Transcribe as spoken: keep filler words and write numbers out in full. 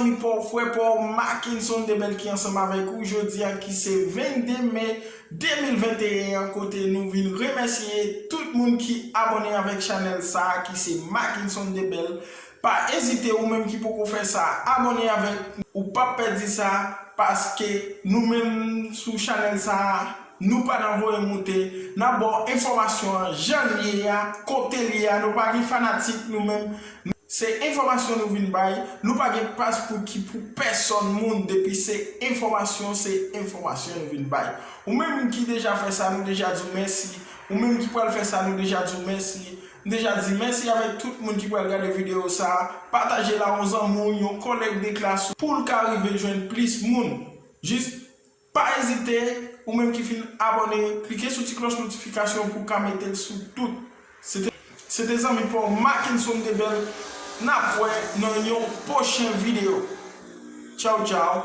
Zanmi pa w, frè pa w, Mackenson Debel ki ansanm avèk ou jodi a, ki se vennde me de mil venteyen an, kote nou vin remèsye tout moun ki abòne avèk chanèl sa a, ki se Mackenson Debel. Pa ezite, ou menm ki poko fè sa, abòne avèk, ou p ap pèdi sa, paske nou menm sou chanèl sa a, nou pa nan voye moute, n ap ba w enfòmasyon an jan l ye a, kote l ye a, nou pa gen fanatik nou menm. Se enfòmasyon nou vin bay, nou pa gen pas pou ki pou pèsòn moun, depi se enfòmasyon, se enfòmasyon nou vin bay. Ou menm ki deja fè sa, nou deja di w mèsi. Ou menm ki pral fè sa, nou deja di w mèsi. M deja di mèsi avèk tout moun ki pral gade videyo sa a. Pataje l a yon zanmi w, yon kòlèg de klas ou, pou l ka rive jwenn plis moun. Jis pa ezite, ou menm ki fin abòne, klike sou ti klòch notifikasyon pou w ka mete l sou tout. Se te, se te zanmi pa w Mackenson Debel. N ap wè nan yon pwochen videyo. Tchaw, tchaw.